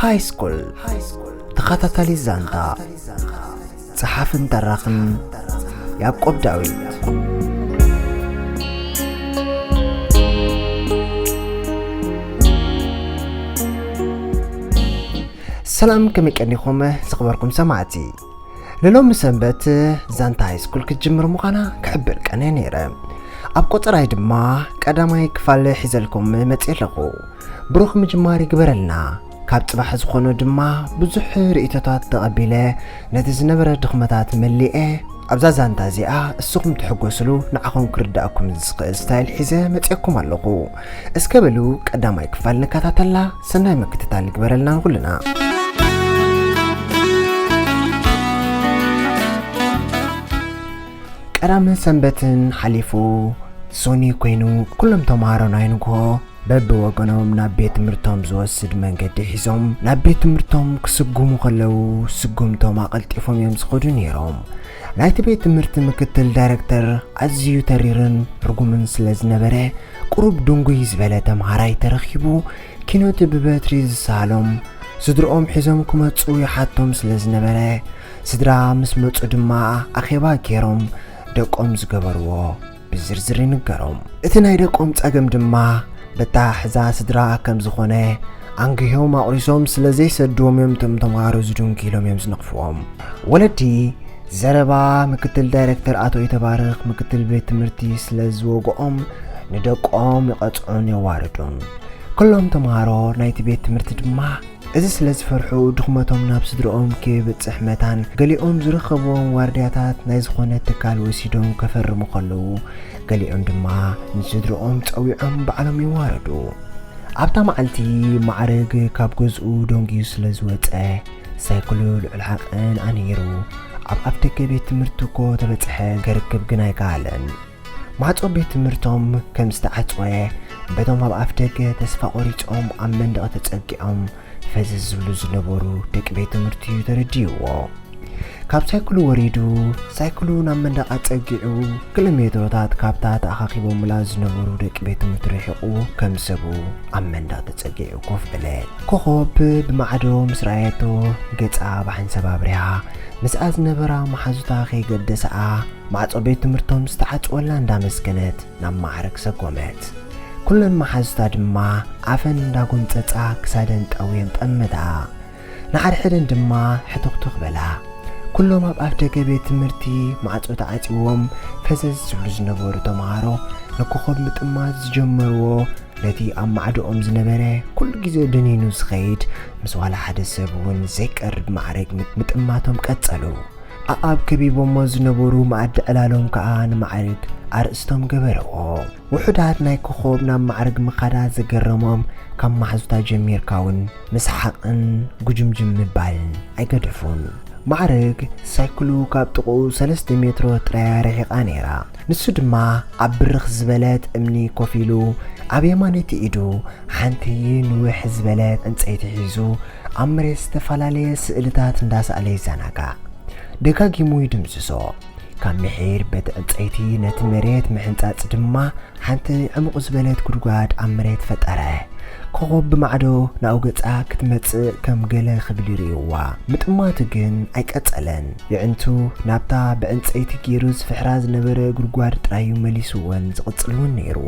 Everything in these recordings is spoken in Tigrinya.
ሃይ ስኩል ተኸታታሊ ዛንታ፣ ጸሓፍን ተራኽን ያዕቆብ ዳዊት። ሰላም፣ ከመይ ቀኒኹም ዝኽበርኩም ሰማዕቲ? ንሎሚ ሰንበት ዛንታ ሃይ ስኩል ክትጅምር ምዃና ክሕብር ቀንየ ነይረ። ኣብ ቆጸራይ ድማ ቀዳማይ ክፋል ሒዘልኩም መጽየ ኣለኹ። ብሩኽ ምጅማር ይግበረልና። ካብ ጽባሕ ዝኾኖ ድማ ብዙሕ ርእይቶታት ተቐቢለ፣ ነቲ ዝነበረ ድኽመታት መሊኤ፣ ኣብዛ ዛንታ እዚኣ እስኹም ትሕጎስሉ፣ ንዓኹም ክርዳእኩም ዝኽእል ስታይል ሒዘ መጽየኩም ኣለኹ። እስከ በሉ ቀዳማይ ክፋል ንከታተላ፣ ሰናይ ምክትታል ይግበረልና ንኹልና። ቀዳምን ሰንበትን ሓሊፉ፣ ሶኒ ኮይኑ፣ ኩሎም ተምሃሮ ናይ ንግሆ በብወገኖም ናብ ቤት ትምህርቶም ዝወስድ መንገዲ ሒዞም ናብ ቤት ትምህርቶም ክስጉሙ ከለዉ፣ ስጉምቶም ኣቐልጢፎም እዮም ዝኸዱ ነይሮም። ናይቲ ቤት ትምህርቲ ምክትል ዳይረክተር ኣዝዩ ተሪርን ርጉምን ስለ ዝነበረ፣ ቁሩብ ድንጉይ ዝበለ ተምሃራይ ተረኺቡ፣ ኪኖቲ ብበትሪ ዝሰሃሎም፣ ስድርኦም ሒዞም ክመጹ ይሓቶም ስለ ዝነበረ፣ ስድራ ምስ መጹ ድማ ኣኼባ ገይሮም ደቆም ዝገበርዎ ብዝርዝር ይንገሮም። እቲ ናይ ደቆም ጸገም ድማ በታ ሕዛ ስድራ ከም ዝኾነ ኣንጊሆም ኣቑሪሶም ስለ ዘይሰድዎም እዮም እቶም ተምሃሮ ዝድንጉ ኢሎም እዮም ዝነቕፍዎም። ወለዲ ዘረባ ምክትል ዳይረክተር ኣቶ ይተባረኽ ምክትል ቤት ትምህርቲ ስለ ዝወግኦም ንደቆም ይቐጽዑን የዋርዱን። ኩሎም ተምሃሮ ናይቲ ቤት ትምህርቲ ድማ እዚ ስለ ዝፈርሑ ድኽመቶም ናብ ስድርኦም ከየብጽሕ መታን ገሊኦም ዝረኸብዎም ዋርድያታት ናይ ዝኾነ ትካል ወሲዶም ከፈርሙ ከለዉ፣ ገሊኦም ድማ ንስድርኦም ጸዊዖም ባዕሎም ይዋረዱ። ኣብታ መዓልቲ ማዕረግ ካብ ገዝኡ ደንጉዩ ስለ ዝወጸ፣ ሳይክሉ ልዑል ዓቐን ኣንሂሩ ኣብ ኣፍደገ ቤት ትምህርቲ እኮ ተበጽሐ፣ ከርክብ ግን ኣይከኣለን። ማዕጾ ቤት ትምህርቶም ከም ዝተዓጽወ፣ በቶም ኣብ ኣፍደገ ተስፋ ቆሪጾም ኣብ መንደቕ ተጸጊዖም ፈዘዝ ዝብሉ ዝነበሩ ደቂ ቤት ትምህርቲ እዩ ተረዲእዎ። ካብ ሳይክሉ ወሪዱ፣ ሳይክሉ ናብ መንደቕ ኣጸጊዑ፣ ክልተ ሜትሮታት ካብታ ተኣኻኺቦምላ ዝነበሩ ደቂ ቤት ትምህርቲ ርሒቑ፣ ከም ሰቡ ኣብ መንደቕ ተጸጊዑ ኮፍ በለ። ኮኾብ ብማዕዶ ምስ ረኣየቶ፣ ገጻ ብሓንሳብ ኣብሪሃ፣ ምስኣ ዝነበራ መሓዙታ ከይገደስኣ፣ ማዕጾ ቤት ትምህርቶም ዝተዓጽወላ እንዳመስገነት ናብ ማዕረግ ሰጎመት። ኩለን መሓዙታ ድማ ኣፈን እንዳጎምጸጻ ክሳደን ጠውየን ጠመታ። ንሓድሕደን ድማ ሕትኽትኽ በላ። ኩሎም ኣብ ኣፍደገ ቤት ትምህርቲ ማዕጾ ተዓጽዎም ፈዘዝ ዝብሉ ዝነበሩ ተምሃሮ ንኮኾብ ምጥማት ዝጀመርዎ ነቲ ኣብ ማዕዶኦም ዝነበረ ኩሉ ግዜ ደኒኑ ዝኸይድ ምስ ዋላ ሓደ ሰብ እውን ዘይቀርብ ማዕረግ ምጥማቶም ቀጸሉ። ኣኣብ ከቢቦሞ ዝነበሩ መኣዲ ዕላሎም ከኣ ንማዕርግ ኣርእስቶም ገበርዎ። ውሑዳት ናይ ኮኾብ ናብ ማዕርግ ምኻዳ ዘገረሞም ካብ ማሕዙታ ጀሚርካ እውን ምስሓቕን ጉጅምጅም ምባልን ኣይገደፉን። ማዕርግ ሳይክሉ ካብ ጥቕኡ ሰለስተ ሜትሮ ጥራይ ርሒቓ ነይራ። ንሱ ድማ ኣብ ብርኽ ዝበለት እምኒ ኮፍ ኢሉ ኣብ የማነይቲ ኢዱ ሓንቲ ንውሕ ዝበለት ዕንጸይቲ ሒዙ ኣብ መሬት ዝተፈላለየ ስእልታት እንዳሰኣለ ይዘናጋዕ። ደጋጊሙ ይድምስሶ። ካብ ምሒር በቲ ዕንጸይቲ ነቲ መሬት ምሕንጻጽ ድማ ሓንቲ ዕሙቕ ዝበለት ጉድጓድ ኣብ መሬት ፈጠረ። ኮኾብ ብማዕዶ ናብኡ ገጻ ክትመጽእ ከም ገለ ክብል ይርእይዋ። ምጥማቱ ግን ኣይቀጸለን። የዕንቱ ናብታ ብዕንጸይቲ ገይሩ ዝፍሕራ ዝነበረ ጉድጓድ ጥራዩ መሊስወን ዝቕጽል እውን ነይሩ።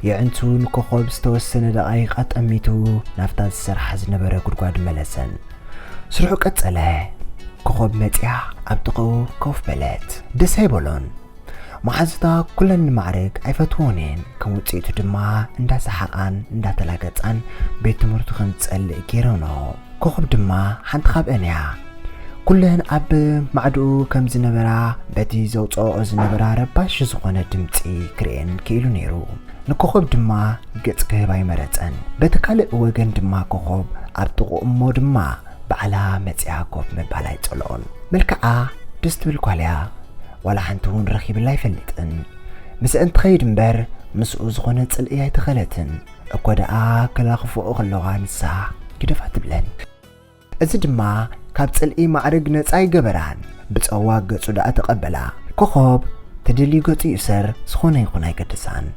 የዕንቱ ንኮኾብ ዝተወሰነ ደቓይቕ ኣጠሚቱ ናብታ ዝሰርሓ ዝነበረ ጉድጓድ መለሰን። ስርሑ ቀጸለ። ኮኾብ መጺኣ ኣብ ጥቕኡ ኮፍ በለት። ደስ ኣይበሎን። መሓዙታ ኩለን ንማዕረግ ኣይፈትዎን እየን። ከም ውጽኢቱ ድማ እንዳሰሓቓን እንዳተላገጻን ቤት ትምህርቱ ከም ዝጸልእ ገይረንኦ። ኮኾብ ድማ ሓንቲ ካብአን እያ። ኩለን ኣብ ማዕድኡ ከም ዝነበራ በቲ ዘውጽኦኦ ዝነበራ ረባሺ ዝኾነ ድምጺ ክርእየን ክኢሉ ነይሩ። ንኮኾብ ድማ ገጽ ክህብ ኣይመረጸን። በቲ ካልእ ወገን ድማ ኮኾብ ኣብ ጥቕኡ እሞ ድማ ባዕላ መጺኣ ኮፍ ምባል ኣይጸልኦን። መልክዓ ደስ ትብል ጓል እያ። ዋላ ሓንቲ እውን ረኺብላ ኣይፈልጥን። ምስአን ትኸይድ እምበር ምስኡ ዝኾነ ጽልኢ ኣይተኸለትን። እኮ ደኣ ክላኽፍኦ ከለዋ ንሳ ግደፋ ትብለን። እዚ ድማ ካብ ጽልኢ ማዕርግ ነጻ ኣይገበራን። ብጸዋ ገጹ ደኣ ተቐበላ። ኮኾብ ትደልዩ ገጹ ይእሰር፣ ዝኾነ ይኹን ኣይገድሳን።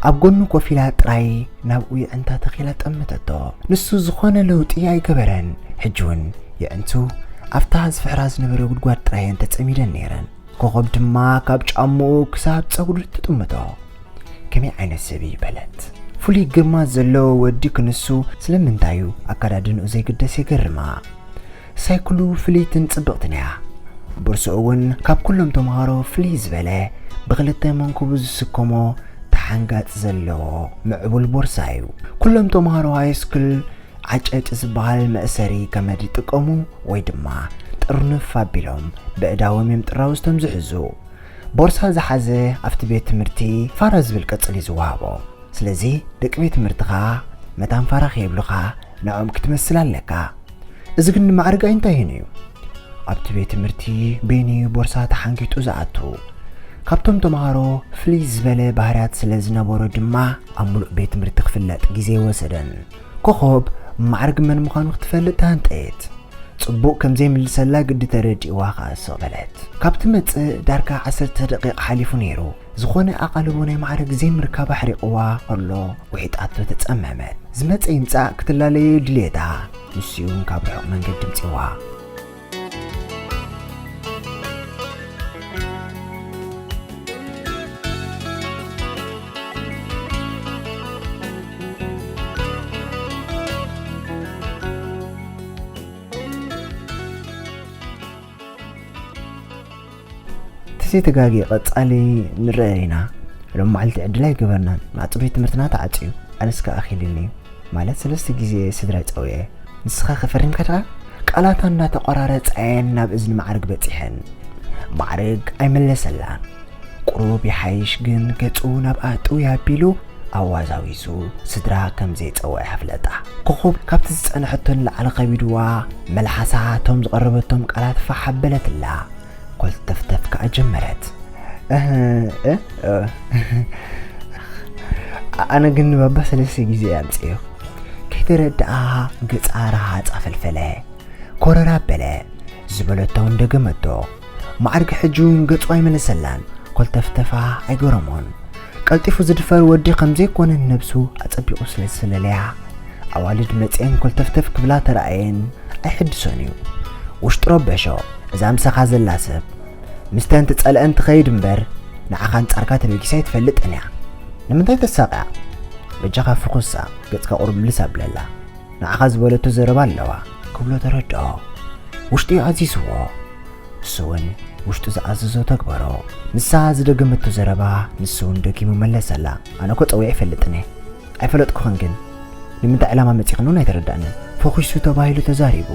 ኣብ ጎኑ ኮፍ ኢላ ጥራይ ናብኡ የዕንታ ተኺላ ጠመተቶ። ንሱ ዝኾነ ለውጢ ኣይገበረን። ሕጂ እውን የዕንቱ ኣብታ ዝፍሕራ ዝነበረ ጉድጓድ ጥራየን ተጸሚደን ነይረን። ኮኾብ ድማ ካብ ጫምኡ ክሳብ ጸጉሩ ትጥምቶ። ከመይ ዓይነት ሰብ እዩ በለት። ፍሉይ ግርማ ዘለዎ ወዲ ክንሱ ስለምንታይ እዩ ኣከዳድንኡ ዘይግደስ የገርማ። ሳይክሉ ፍልይትን ጽብቕትን እያ። ቦርሳኡ እውን ካብ ኩሎም ተምሃሮ ፍልይ ዝበለ ብኽልተ መንኩቡ ዝስከሞ ተሓንጋጽ ዘለዎ ምዕቡል ቦርሳ እዩ። ኩሎም ተምሃሮ ሃይስኩል ዓጨጭ ዝበሃል መእሰሪ ገመድ ይጥቀሙ ወይ ድማ ጥርንፍ ኣቢሎም ብእዳዎም እዮም ጥራውዝቶም ዝሕዙ። ቦርሳ ዝሓዘ ኣብቲ ቤት ትምህርቲ ፋራ ዝብል ቅጽል እዩ ዝወሃቦ። ስለዚ ደቂ ቤት ትምህርትኻ መታን ፋራ ከይብሉኻ ንዕኦም ክትመስል ኣለካ። እዚ ግን ንማዕርግ ኣይንታይን እዩ። ኣብቲ ቤት ትምህርቲ ቤኒ ቦርሳ ተሓንጊጡ ዝኣቱ። ካብቶም ተምሃሮ ፍልይ ዝበለ ባህርያት ስለ ዝነበሮ ድማ ኣብ ሙሉእ ቤት ትምህርቲ ክፍለጥ ግዜ ወሰደን። ኮኾብ ማዕርግ መን ምዃኑ ክትፈልጥ ተሃንጠየት። ጽቡቕ ከም ዘይምልሰላ ግዲ ተረዲእዋ ከኣ ስቕ በለት። ካብ ትመጽእ ዳርጋ ዓሰርተ ደቂቕ ሓሊፉ ነይሩ። ዝኾነ ኣቓልቦ ናይ ማዕርግ ዘይምርካብ ኣሕሪቕዋ ከሎ ውሒጣቶ ተጸመመት። ዝመጸ ይምጻእ ክትላለዮ ድልየታ፣ ንሱ እውን ካብ ርሑቕ መንገዲ ምጺዋ። ተዘይተጋግየ ቀጻሊ ንረኣይ ኢና። ሎም መዓልቲ ዕድል ኣይገበርናን። ማዕጾ ቤት ትምህርትና ተዓጽዩ። ኣነስ ከኣ ኣኺሉኒ እዩ። ማለት ሰለስተ ግዜ ስድራይ ጸዊዐ። ንስኻ ከ ፈሪምካ ዲኻ? ቃላታ እንዳተቆራረጻ እየን ናብ እዝኒ ማዕርግ በጺሐን። ማዕርግ ኣይመለሰላን። ቁሩብ ይሓይሽ ግን ገጹ ናብ ኣእጥው ኣቢሉ ኣዋዛዊዙ ስድራ ከም ዘይጸውዐ ኣፍለጣ። ኮኾብ ካብቲ ዝጸንሐቶ ንላዕሊ ከቢድዋ መልሓሳ እቶም ዝቐረበቶም ቃላት ፋሕ ኣበለትላ። ኮልተፍተፍ ከኣ ጀመረት። እህ፣ እ፣ እ። ኣነ ግን ንባባ ሰለስተ ግዜ እየ ኣምጽዮ። ከይተረድኣ ገጻ ረሃጻ ፈልፈለ። ኮረር ኣበለ። ዝበለቶ እውን ደገመቶ። ማዕርግ ሕጂ እውን ገጹ ኣይመለሰላን። ኮልተፍተፋ ኣይገረሞን። ቀልጢፉ ዝድፈር ወዲ ከም ዘይኮነ ነብሱ ኣጸቢቑ ስለ ዝሰለለያ፣ ኣዋልድ መጺአን ኮልተፍተፍ ክብላ ተራእየን ኣይሕድሶን እዩ። ውሽጡ ረበሾ። እዛ ምሳኻ ዘላ ሰብ ምስተን ትጸልአን ትኸይድ እምበር ንዓኻ ኣንጻርካ ተበጊሳ ኣይትፈልጥን እያ። ንምንታይ ተሳቕያ? በጃኻ ፍኹሳ፣ ገጽካ ቁሩብ ምልስ ኣብለላ። ንዓኻ ዝበለቶ ዘረባ ኣለዋ ክብሎ ተረድኦ። ውሽጡ ኣዚዝዎ። እሱ እውን ውሽጡ ዝኣዘዞ ተግበሮ። ንሳ ዝደገመቶ ዘረባ ንሱ እውን ደጊሙ መለሰላ። ኣነ እኮ ጸዊዐ ኣይፈልጥን እየ። ኣይፈለጥኩኽን ግን ንምንታይ ዕላማ መጺኽን እውን ኣይተረዳእንን። ፈኺሱ ተባሂሉ ተዛሪቡ።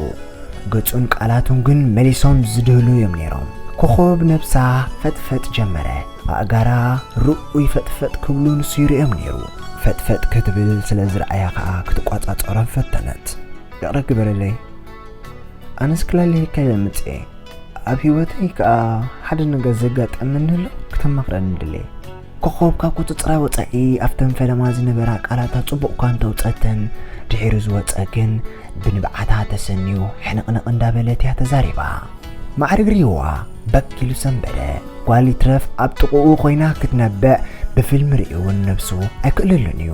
ገጹን ቃላቱን ግን መሊሶም ዝድህሉ እዮም ነይሮም። ኮኾብ ነብሳ ፈጥፈጥ ጀመረ። ኣእጋራ ርኡይ ፈጥፈጥ ክብሉ ንሱ ይርእዮም ነይሩ። ፈጥፈጥ ክትብል ስለ ዝረኣያ ከኣ ክትቋጻጸሮም ፈተነት። ይቕረ ግበረለይ። ኣነስ ክላለየካ እየ መጽኤ። ኣብ ህይወተይ ከኣ ሓደ ነገር ዘጋጠመኒ ኣሎ ክተማኽረኒ ድሌ። ኮኾብ ካብ ቁጽጽራ ወጻኢ ኣብተን ፈለማ ዝነበራ ቃላታ ጽቡቕ እኳ እንተውጸተን፣ ድሒሩ ዝወጸ ግን ብንብዓታ ተሰንዩ ሕንቕንቕ እንዳበለት እያ ተዛሪባ። ማዕርግ ሪዋ በክ ኢሉ ሰንበደ። ጓል ይትረፍ ኣብ ጥቕኡ ኮይና ክትነብዕ ብፊልም ርእዩ እውን ነብሱ ኣይክእለሉን እዩ።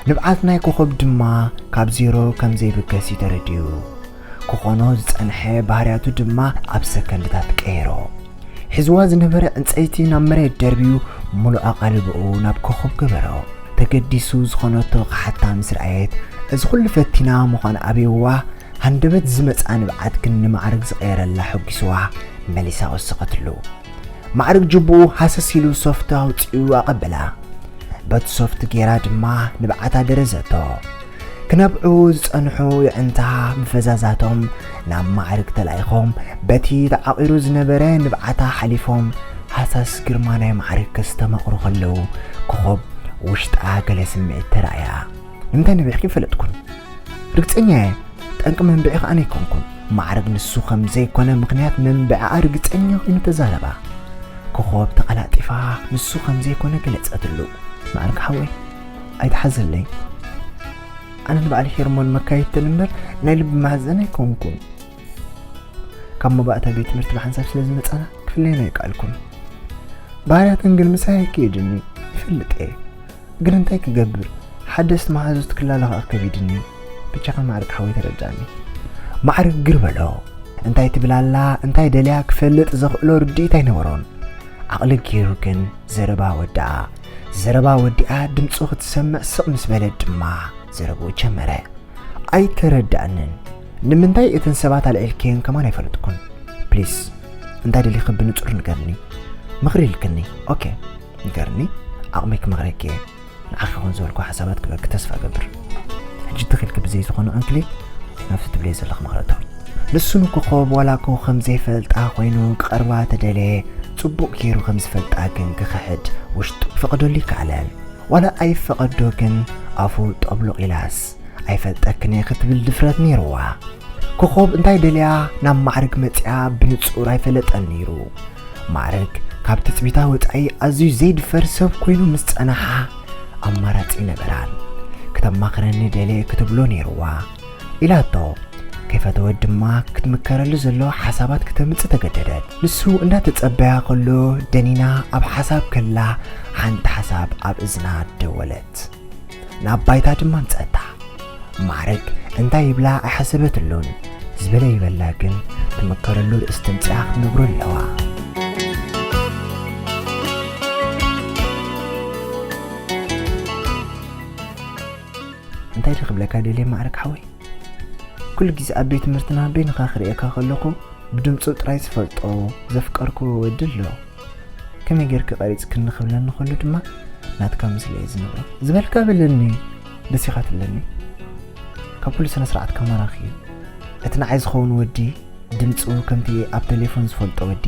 ንብዓት ናይ ኮኾብ ድማ ካብ ዜሮ ከም ዘይብገስ እዩ ተረዲኡ። ክኾኖ ዝጸንሐ ባህርያቱ ድማ ኣብ ሰከንድታት ቀየሮ። ሒዝዋ ዝነበረ ዕንጸይቲ ናብ መሬት ደርብዩ ምሉእ ኣቓልቦኡ ናብ ኮኾብ ገበሮ። ተገዲሱ ዝኾነቶ ክሓታ ምስ ረኣየት፣ እዚ ኩሉ ፈቲና ምዃን ኣብይዋ፣ ሃንደበት ዝመጽኣ ንብዓት ግን ንማዕርግ ዝቐየረላ ሕጒስዋ መሊሳ ወሰኸትሉ። ማዕርግ ጅቡኡ ሃሰስ ኢሉ ሶፍት ኣውጺኡ ኣቐበላ። በቲ ሶፍት ጌራ ድማ ንብዓታ ደረዘቶ። ክነብዑ ዝጸንሑ የዕንታ ብፈዛዛቶም ናብ ማዕርግ ተላኢኾም፣ በቲ ተዓቒሩ ዝነበረ ንብዓታ ሓሊፎም፣ ሃሳስ ግርማ ናይ ማዕርግ ከስተማቕሩ ከለዉ፣ ኮኾብ ውሽጣ ገለ ስምዒት ተራእያ። ንምንታይ ነቢዕኪ ይፈለጥኩን። ርግጸኛ እየ። ጠንቂ መንብዒ ከኣ ኣይኮንኩን። ማዕርግ ንሱ ከም ዘይኮነ ምኽንያት መንብዒኣ ርግጸኛ ኮይኑ ተዛረባ። ኮኾብ ተቐላጢፋ ንሱ ከም ዘይኮነ ገለጸትሉ። ማዕርግ ሓወይ፣ ኣይትሓዘለይ። ኣነ ንባዕሊ ሄርሞን መካየድተን እምበር ናይ ልቢ ማህዘን ኣይኮንኩን። ካብ መባእታ ቤት ትምህርቲ ብሓንሳብ ስለ ዝመጻና ክፍለየን ኣይከኣልኩን። ባህርያተን ግን ምሳይ ኣይከይድን እዩ፣ ይፈልጥ እየ። ግን እንታይ ክገብር? ሓደስቲ መሓዙት ክላለ ከኣ ከቢድኒ። ብቻኻ ማዕርግ ሓወይ ተረዳኒ። ማዕርግ ግር በሎ። እንታይ ትብል ኣላ፣ እንታይ ደልያ ክፈልጥ ዘኽእሎ ርድኢት ኣይነበሮን። ዓቕሊ ገይሩ ግን ዘረባ ወድኣ። ዘረባ ወዲኣ ድምፁ ክትሰምዕ ስቕ ምስ በለት ድማ ዘረብኡ ጀመረ። ኣይተረዳእንን። ንምንታይ እተን ሰባት ኣልዒልክየን ከማን ኣይፈለጥኩን። ፕሊስ፣ እንታይ ደሊኺ ብንጹር ንገርኒ። ምኽሪ ኢልክኒ። ኦኬ፣ ንገርኒ። ዓቕመይ ክመኽረኪ እየ። ንዓኺ ኹን ዝበልኩ ሓሳባት ክበኪ ተስፋ እገብር። ሕጂ ትኺልኪ ብዘይ ዝኾነ ዕንክሊል ናብቲ ትብለይ ዘለኺ ምኽሪ እተዊ። ንሱ ንኮኾብ ዋላ እኮ ከም ዘይፈልጣ ኮይኑ ክቐርባ ተደለየ፣ ጽቡቕ ገይሩ ከም ዝፈልጣ ግን ክኽሕድ ውሽጡ ክፈቕደሉ ይከኣለን። ዋላ ኣይፈቐዶ ግን ኣፉ ጠብሎቕ ኢላስ ኣይፈልጠክን እየ ክትብል ድፍረት ነይርዋ። ኮኾብ እንታይ ደልያ ናብ ማዕርግ መጺኣ ብንጹር ኣይፈለጠን ነይሩ። ማዕርግ ካብ ትጽቢታ ወጻኢ ኣዝዩ ዘይድፈር ሰብ ኮይኑ ምስ ጸናሓ ኣማራጺ ነበራን። ክተማኽረኒ ደልየ ክትብሎ ነይርዋ ኢላቶ። ከይፈተወት ድማ ክትምከረሉ ዘለዎ ሓሳባት ክተምጽእ ተገደደት። ንሱ እንዳተጸበያ ከሎ ደኒና ኣብ ሓሳብ ከላ ሓንቲ ሓሳብ ኣብ እዝና ደወለት። ናብ ባይታ ድማ ኣምጸታ። ማዕረግ እንታይ ይብላ ኣይሓሰበትሉን። ዝበለ ይበላ ግን ትምከረሉ ርእስቲ ኣምጺኣ ክትነግሮ ኣለዋ። እንታይ ዶ ክብለካ ደልየ ማዕረግ ሓወይ? ኩሉ ግዜ ኣብ ቤት ትምህርትና በይንኻ ክርእየካ ከለኹ ብድምፁ ጥራይ ዝፈልጦ ዘፍቀርክዎ ወዲ ኣሎ። ከመይ ጌርኪ ቀሪጽክኒ ክብለኒ ከሎ ድማ ናትካ ምስሊ እየ ዝነብሮ ዝበልካ በለኒ። ደስ ኢኻ ትብለኒ። ካብ ኩሉ ስነ ስርዓትካ ማራኺ እዩ። እቲ ንዓይ ዝኸውን ወዲ ድምፁ ከምቲ ኣብ ቴሌፎን ዝፈልጦ ወዲ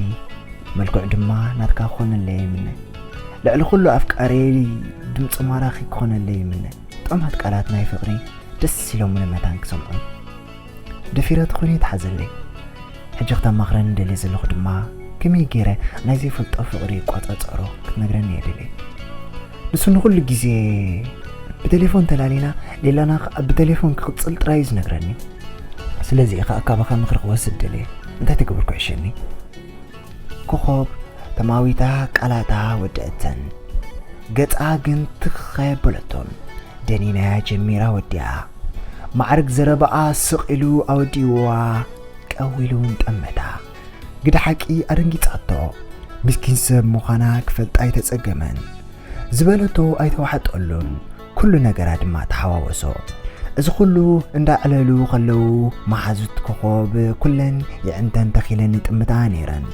መልክዑ ድማ ናትካ ክኾነለይ ይምነ። ልዕሊ ኩሉ ኣፍቃሪየይ ድምፁ ማራኺ ክኾነለይ ይምነ። ጥዑማት ቃላት ናይ ፍቕሪ ደስ ኢሎምኒ መታን ክሰምዖም። ደፊረ ተኾይነ ይትሓዘለይ። ሕጂ ክተማኽረኒ ደልየ ዘለኹ ድማ ከመይ ገይረ ናይ ዘይፈልጦ ፍቕሪ ይቆጻጸሮ ክትነግረኒ እየ ደልየ። ንሱ ንኹሉ ግዜ ብቴሌፎን ተላሊና ሌላና ከኣ ብቴሌፎን ክቕጽል ጥራይ እዩ ዝነግረኒ። ስለዚ እየ ከኣ ካባኻ ምኽሪ ክወስድ ደልየ። እንታይ ተገብርኩ ዕሸኒ? ኮኾብ ተማዊታ ቃላታ ወደአተን። ገጻ ግን ትኽ ኣየበለቶን። ደኒናያ ጀሚራ ወዲኣ። ማዕርግ ዘረባኣ ስቕ ኢሉ ኣወዲእዋ፣ ቀው ኢሉ እውን ጠመታ። ግደ ሓቂ ኣደንጊጻቶ። ምስኪን ሰብ ምዃና ክፈልጣ ኣይተጸገመን። ዝበለቶ ኣይተዋሕጠሉን። ኩሉ ነገራ ድማ ተሓዋወሶ። እዚ ኩሉ እንዳዕለሉ ከለዉ መሓዙት ኮኾብ ኩለን የዕንተን ተኺለን ይጥምታ ነይረን።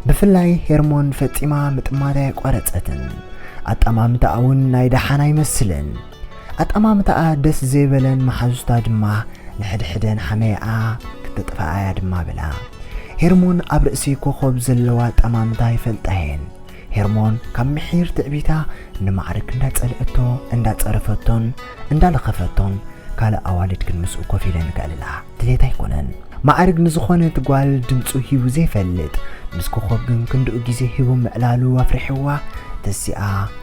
ብፍላይ ሄርሞን ፈጺማ ምጥማታ ኣየቋረጸትን። ኣጠማምታኣ እውን ናይ ደሓን ኣይመስልን። ኣጠማምታኣ ደስ ዘይበለን መሓዙታ ድማ ንሕድሕደን ሓመያኣ ክተጥፍኣያ ድማ በላ። ሄርሞን ኣብ ርእሲ ኮኾብ ዘለዋ ኣጠማምታ ይፈልጣ እየን። ሄርሞን ካብ ምሒር ትዕቢታ ንማዕርግ እንዳጸልአቶ፣ እንዳጸረፈቶን እንዳለኸፈቶን ካልእ ኣዋልድ ግን ምስኡ ኮፍ ኢለን ከዕልላ ድሌት ኣይኮነን። ማዕርግ ንዝኾነት ጓል ድምጹ ሂቡ ዘይፈልጥ ምስ ኮኾብ ግን ክንድኡ ግዜ ሂቡ ምዕላሉ ኣፍሪሕዋ ተሲኣ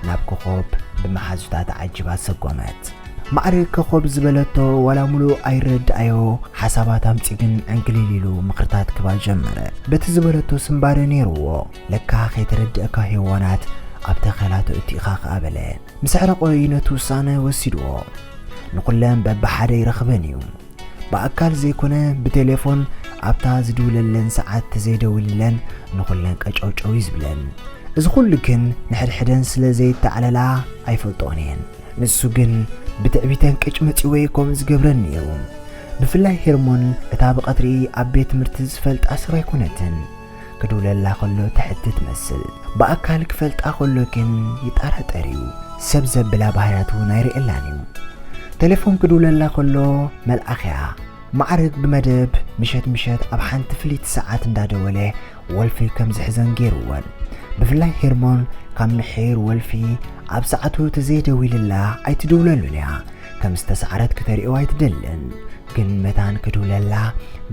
ናብ ኮኾብ ብመሓዙታ ተዓጂባ ሰጎመት። ማዕርግ ኮኾብ ዝበለቶ ዋላ ሙሉእ ኣይረድኣዮ ሓሳባት ኣምጺ ግን ዕንክሊል ኢሉ ምኽርታት ክባ ጀመረ። በቲ ዝበለቶ ስንባደ ነይርዎ። ለካ ከይተረድእካ ሄዋናት ኣብ ተኸላቶ እቲእኻ ከኣ በለ። ምስ ኣዕረቖ እዩ ነቲ ውሳነ ወሲድዎ። ንኹለን በብሓደ ይረኽበን እዩ። ብኣካል ዘይኮነ ብቴሌፎን ኣብታ ዝድውለለን ሰዓት ተዘይደዊልለን ንኹለን ቀጨውጨው እዩ ዝብለን። እዚ ኩሉ ግን ንሕድሕደን ስለ ዘይተዓለላ ኣይፈልጥኦን እየን። ንሱ ግን ብትዕቢተን ቅጭ መጺዎ እዩ ከምኡ ዝገብረን ነይሩ። ብፍላይ ሄርሞን እታ ብቐትሪ ኣብ ቤት ትምህርቲ ዝፈልጣ ሰብ ኣይኮነትን። ክድውለላ ከሎ ትሕቲ ትመስል። ብኣካል ክፈልጣ ከሎ ግን ይጠራጠር እዩ። ሰብ ዘብላ ባህርያት እውን ኣይርእየላን እዩ። ቴሌፎን ክድውለላ ከሎ መልኣኽ እያ። ማዕርግ ብመደብ ምሸት ምሸት ኣብ ሓንቲ ፍልይቲ ሰዓት እንዳደወለ ወልፊ ከም ዝሕዘን ገይርወን። ብፍላይ ሄርሞን ካብ ምሒር ወልፊ ኣብ ሰዓቱ ተዘይደዊልላ ኣይትድውለሉን እያ። ከም ዝተሳዕረት ክተርእዮ ኣይትደልን። ግን መታን ክድውለላ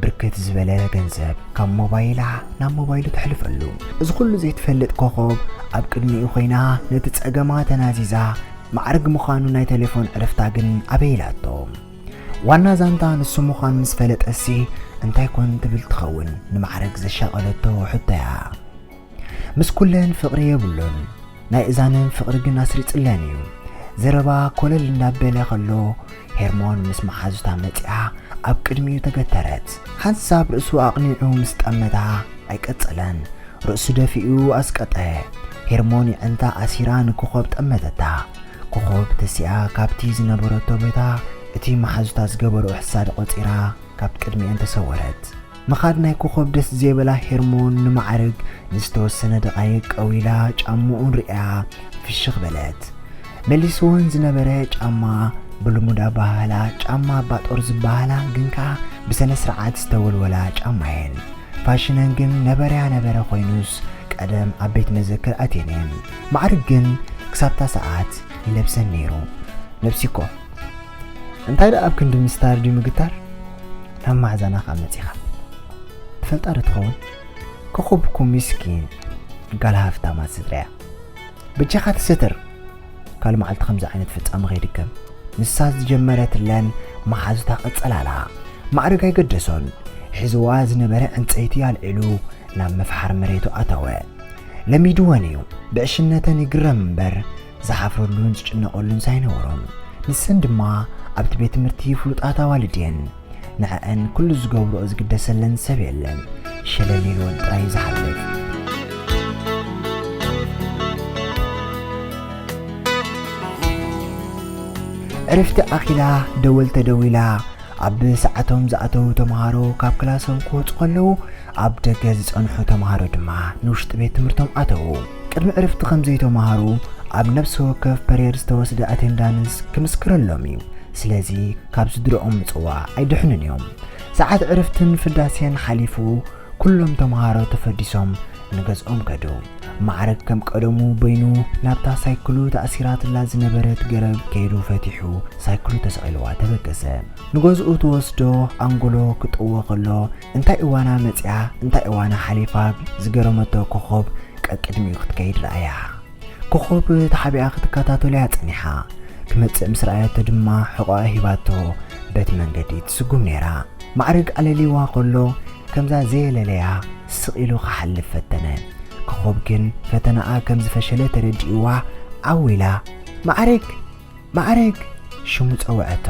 ብርክት ዝበለ ገንዘብ ካብ ሞባይላ ናብ ሞባይሉ ተሕልፈሉ። እዚ ኩሉ ዘይትፈልጥ ኮኾብ ኣብ ቅድሚኡ ኮይና ነቲ ጸገማ ተናዚዛ ማዕርግ ምዃኑ ናይ ቴሌፎን ዕረፍታ ግን ኣበይ ኢላቶ። ዋና ዛንታ ንሱ ምዃኑ ምስ ፈለጠሲ እንታይ ኮን ትብል ትኸውን ንማዕርግ ዘሻቐለቶ ሕቶያ። ምስ ኩለን ፍቕሪ የብሉን። ናይ እዛነን ፍቕሪ ግን ኣስሪጽለን እዩ። ዘረባ ኮለል እንዳበለ ከሎ፣ ሄርሞን ምስ መሓዙታ መጺኣ ኣብ ቅድሚኡ ተገተረት። ሓንሳብ ርእሱ ኣቕኒዑ ምስ ጠመታ ኣይቀጸለን። ርእሱ ደፊኡ ኣስቀጠ። ሄርሞን የዕንታ ኣሲራ ንኮኾብ ጠመተታ። ኮኾብ ተሲኣ ካብቲ ዝነበረቶ ቦታ እቲ መሓዙታ ዝገበርኦ ሕሳድ ቆጺራ ካብ ቅድሚኤን ተሰወረት። ምኻድ ናይ ኮኾብ ደስ ዘይበላ ሄርሞን ንማዕርግ ንዝተወሰነ ደቓይቅ ቀዊላ ጫምኡን ርእያ ፍሽኽ በለት። መሊስወን ዝነበረ ጫማ ብልሙድ ኣባህላ ጫማ ኣባጦር ዝበሃላ ግን ከኣ ብሰነ ስርዓት ዝተወልወላ ጫማ እየን። ፋሽነን ግን ነበረያ ነበረ ኮይኑስ ቀደም ኣብ ቤት መዘክር ኣትየን እየን። ማዕርግ ግን ክሳብታ ሰዓት ይለብሰን ነይሩ። ነብሲኮ እንታይ ደኣ ኣብ ክንዲ ምስታር ድዩ ምግታር? ናብ ማዕዛና ከኣ መጺኻ ትፈልጣ ዶ ትኸውን? ኮኾብ እኮ ምስኪን ጋል ሃፍታማት ስድራ እያ። በጃኻ ተሰተር። ካልእ መዓልቲ ከምዚ ዓይነት ፍጻመ ከይድገም። ንሳ ዝጀመረትለን መሓዙታ ቀጸላላ። ማዕርግ ኣይገደሶን። ሒዝዋ ዝነበረ ዕንጸይቲ ኣልዒሉ ናብ ምፍሓር መሬቱ ኣተወ። ለሚድወን እዩ። ብዕሽነተን ይግረም እምበር ዝሓፍረሉን ዝጭነቐሉን ሳይነበሮም። ንሰን ድማ ኣብቲ ቤት ትምህርቲ ፍሉጣት ኣዋልድ እየን። ንዐአን ኩሉ ዝገብርኦ ዝግደሰለን ሰብ የለን። ሸለል ኢልወን ጥራይ ዝሓልፍ። ዕርፍቲ ኣኺላ ደወል ተደዊላ። ኣብ ሰዓቶም ዝኣተዉ ተምሃሮ ካብ ክላሶም ክወጹ ከለዉ፣ ኣብ ደገ ዝጸንሑ ተምሃሮ ድማ ንውሽጢ ቤት ትምህርቶም ኣተዉ። ቅድሚ ዕርፍቲ ከም ዘይተምሃሩ ኣብ ነፍሲ ወከፍ ፐርየድ ዝተወስደ ኣቴንዳንስ ክምስክረሎም እዩ። ስለዚ ካብ ስድርኦም ምጽዋዕ ኣይድሕኑን እዮም። ሰዓት ዕርፍትን ፍዳሴን ሓሊፉ፣ ኩሎም ተምሃሮ ተፈዲሶም ንገዝኦም ከዱ። ማዕረግ ከም ቀደሙ በይኑ ናብታ ሳይክሉ ተኣሲራትላ ዝነበረት ገረብ ከይዱ ፈቲሑ ሳይክሉ ተሰቒልዋ ተበገሰ። ንገዝኡ ትወስዶ ኣንጎሎ ክጥዎ ከሎ፣ እንታይ እዋና መጺኣ እንታይ እዋና ሓሊፋ ዝገረመቶ ኮኾብ ቀቅድሚኡ ክትከይድ ረኣያ። ኮኾብ ተሓቢኣ ክትከታተሎ እያ ጸኒሓ። ክመጽእ ምስ ረኣየቶ ድማ ሕቖኣ ሂባቶ በቲ መንገዲ ትስጉም ነይራ። ማዕረግ ኣለልይዋ ከሎ ከምዛ ዘየለለያ ስቕ ኢሉ ክሓልፍ ፈተነ። ኮኾብ ግን ፈተናኣ ከም ዝፈሸለ ተረዲእዋ ዓው ኢላ፣ "ማዕረግ! ማዕረግ!" ሽሙ ጸውዐቶ።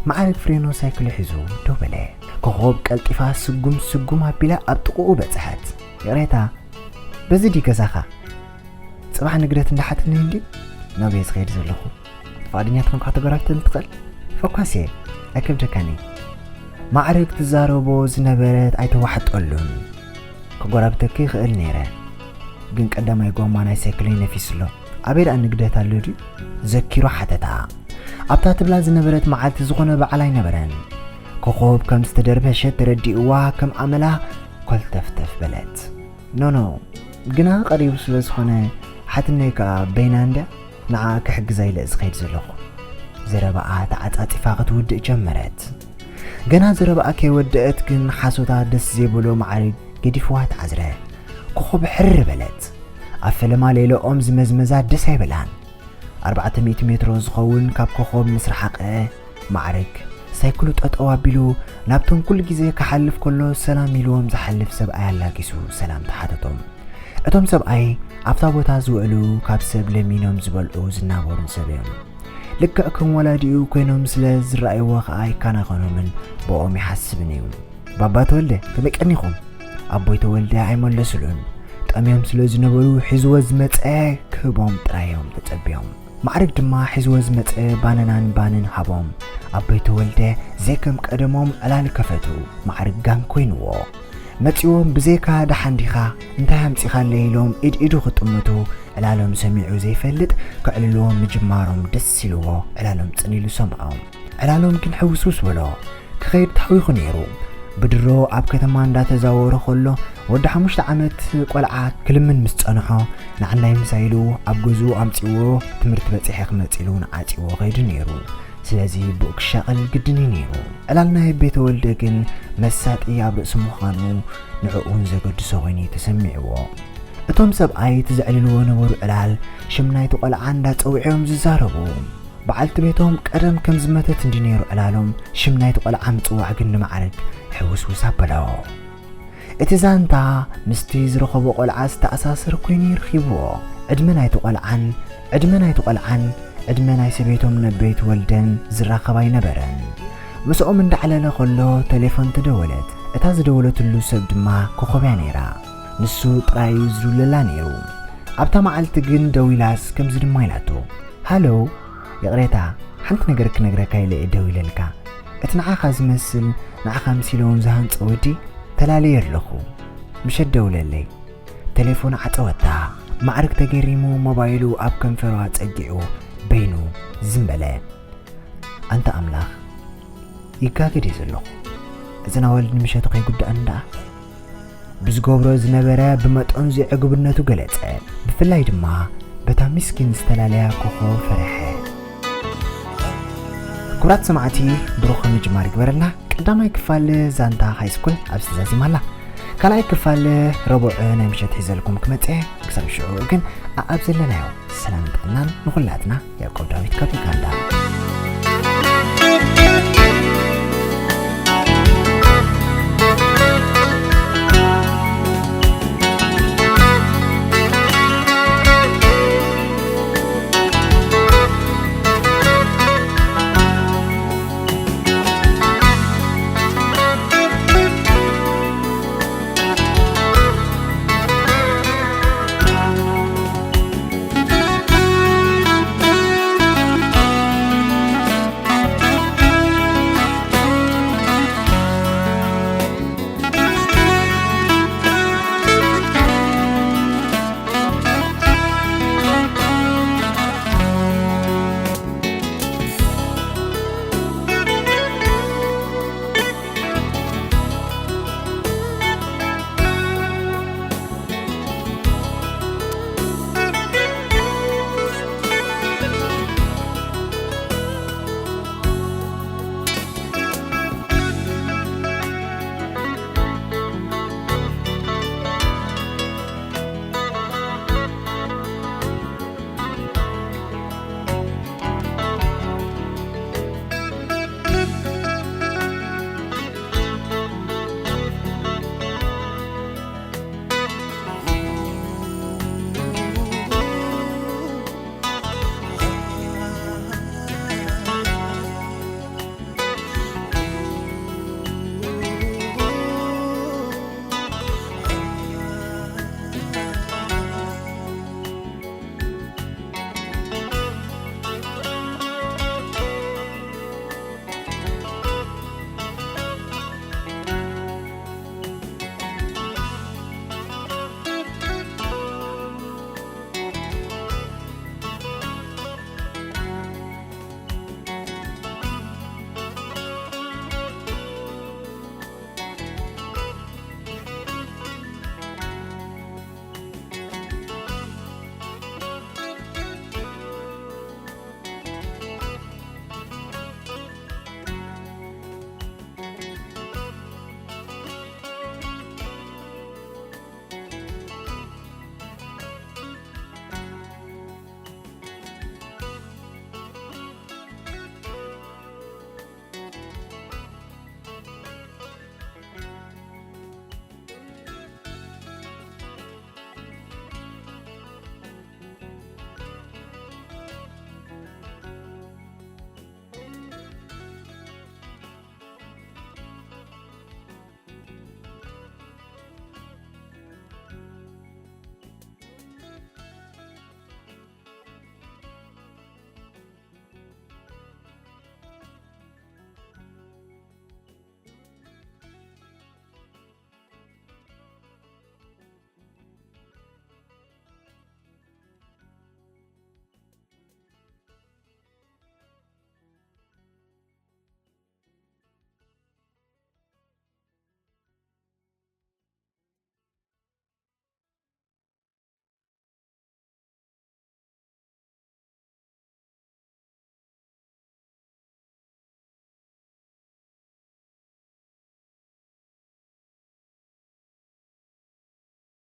ማዕረግ ፍሬኖ ሳይክሉ ሒዙ ደው በለ። ኮኾብ ቀልጢፋ ስጉም ስጉም ኣቢላ ኣብ ጥቕኡ በጽሐት። "ይቕሬታ፣ በዚ ድዩ ገዛኻ? ጽባሕ ንግደት እንዳሓተኒ እንድዩ ናበይ ዝኸይድ ዘለኹ። ፍቓደኛ ትኾንካ ከተጎራብተኒ ትኽእል? ፈኳስ እየ፣ ኣይከብደካን እዩ." ማዕረግ ትዛረቦ ዝነበረት ኣይተዋሕጠሉን። "ከጎራብተኪ ይኽእል ነይረ፣ ግን ቀዳማይ ጎማ ናይ ሳይክለይ ነፊሱ ኣሎ። ኣበይ ደኣ ንግደት ኣሎ ድዩ?" ዘኪሩ ሓተታ። ኣብታ ትብላ ዝነበረት መዓልቲ ዝኾነ በዓል ኣይነበረን። ኮኾብ ከም ዝተደርበሸት ተረዲእዋ ከም ኣመላ ኮልተፍተፍ በለት። "ኖ ኖ፣ ግና ቀሪቡ ስለ ዝኾነ ሓትነይ ከኣ በይና እንድያ ንዓኣ ክሕግዛ ኢለ ዝኸይድ ዘለኹ." ዘረባኣ ተዓጻጺፋ ክትውድእ ጀመረት። ገና ዘረባኣ ከይወደአት ግን ሓሶታ ደስ ዘይብሎ ማዕረግ ገዲፍዋ ተዓዝረ። ኮኾብ ሕር በለት። ኣብ ፈለማ ሌላኦም ዝመዝመዛ ደስ ኣይበላን። ኣርባዕተ ሚእቲ ሜትሮ ዝኸውን ካብ ኮኾብ ምስ ረሓቐ፣ ማዕረግ ሳይክሉ ጠጠው ኣቢሉ ናብቶም ኩሉ ግዜ ክሓልፍ ከሎ ሰላም ኢልዎም ዝሓልፍ ሰብኣይ ኣላጊሱ ሰላም ተሓተቶም። እቶም ሰብኣይ ኣብታ ቦታ ዝውዕሉ፣ ካብ ሰብ ለሚኖም ዝበልዑ ዝናበሩን ሰብ እዮም። ልክዕ ከም ወላዲኡ ኮይኖም ስለ ዝረኣይዎ ከኣ ኣይከናኸኖምን ብኦም ይሓስብን እዩ። "ባባ ተወልደ፣ ከመይ ቀኒኹም?" ኣቦይ ተወልደ ኣይመለሱሉን። ጠምዮም ስለ ዝነበሩ ሒዝዎ ዝመጸ ክህቦም ጥራይ እዮም ተጸብዮም። ማዕረግ ድማ ሒዝዎ ዝመጸ ባነናን ባንን ሃቦም። ኣቦይ ተወልደ ዘይከም ቀደሞም ዕላል ከፈቱ። ማዕረግ ጋን ኮይንዎ። መጺዎም ብዘይካ "ደሓን ዲኻ? እንታይ ኣምጺኻለይ?" ኢሎም ኢድ ኢዱ ክጥምቱ፣ ዕላሎም ሰሚዑ ዘይፈልጥ ከዕልልዎም ምጅማሮም ደስ ኢልዎ፣ ዕላሎም ጽን ኢሉ ሰምዖም። ዕላሎም ግን ሕውስውስ በሎ። ክኸይድ ታዊኹ ነይሩ። ብድሮ ኣብ ከተማ እንዳተዛወረ ከሎ፣ ወዲ ሓሙሽተ ዓመት ቆልዓ ክልምን ምስ ጸንሖ፣ ንዓናይ ምሳይ ኢሉ ኣብ ገዝኡ ኣምጺእዎ፣ ትምህርቲ በጺሐ ክመጽእ ኢሉ ንዓጺዎ ከይዱ ነይሩ። ስለዚ ብኡ ክሻቐል ግድን እዩ ነይሩ። ዕላል ናይ ኣቦይ ተወልደ ግን መሳጢ ኣብ ርእሱ ምዃኑ ንዕኡ እውን ዘገድሶ ኮይኑ እዩ ተሰሚዕዎ። እቶም ሰብኣይ እቲ ዘዕልልዎ ነበሩ ዕላል ሽም ናይቲ ቆልዓ እንዳጸውዑ እዮም ዝዛረቡ። በዓልቲ ቤቶም ቀደም ከም ዝመተት እንዲ ነይሩ ዕላሎም፣ ሽም ናይቲ ቆልዓ ምጽዋዕ ግን ንማዕረግ ሕውስውስ ኣበሎ። እቲ ዛንታ ምስቲ ዝረኸቦ ቆልዓ ዝተኣሳሰር ኮይኑ ረኺብዎ። ዕድመ ናይቲ ቆልዓን፣ ዕድመ ናይቲ ቆልዓን፣ ዕድመ ናይ ሰበይቶም ነበይት ወልደን ዝራኸብ ኣይነበረን። ምስኦም እንዳዕለለ ከሎ ተሌፎን ተደወለት። እታ ዝደወለትሉ ሰብ ድማ ኮኾብያ ነይራ። ንሱ ጥራይ እዩ ዝድውለላ ነይሩ። ኣብታ መዓልቲ ግን ደዊላስ ከምዚ ድማ ኢላቶ፣ ሃሎ፣ ይቕሬታ፣ ሓንቲ ነገር ክነግረካ ኢለ እየ ደዊለልካ። እቲ ንዓኻ ዝመስል ንዓኻ ምሲለውን ዝሃንጸ ወዲ ተላለየ ኣለኹ። ምሸት ደውለለይ። ተሌፎን ዓጸወታ። ማዕርግ ተገሪሙ ሞባይሉ ኣብ ከንፈሩ ኣጸጊዑ በይኑ ዝም በለ። ኣንታ ኣምላኽ፣ ይጋገ ድየ ዘለኹ? እዚ ናወልድ ንምሸቱ ከይጉዳእኒ ደኣ? ብዝገብሮ ዝነበረ ብመጠኑ ዘይዕግብነቱ ገለጸ። ብፍላይ ድማ በታ ምስኪን ዝተላለያ ኮኾብ ፈረሐ። ክቡራት ሰማዕቲ፣ ብሩኽ ምጅማር ይግበረልና። ቀዳማይ ክፋል ዛንታ ሃይስኩል ኣብዚ ተዛዚማ ኣላ። ካልኣይ ክፋል ረቡዕ ናይ ምሸት ሒዘልኩም ክመጽእ። ክሳብ ሽዑ ግን ኣኣብ ዘለናዮ ሰላምን ጥዕናን ንኹላትና። ያዕቆብ ዳዊት ካብ ዩጋንዳ።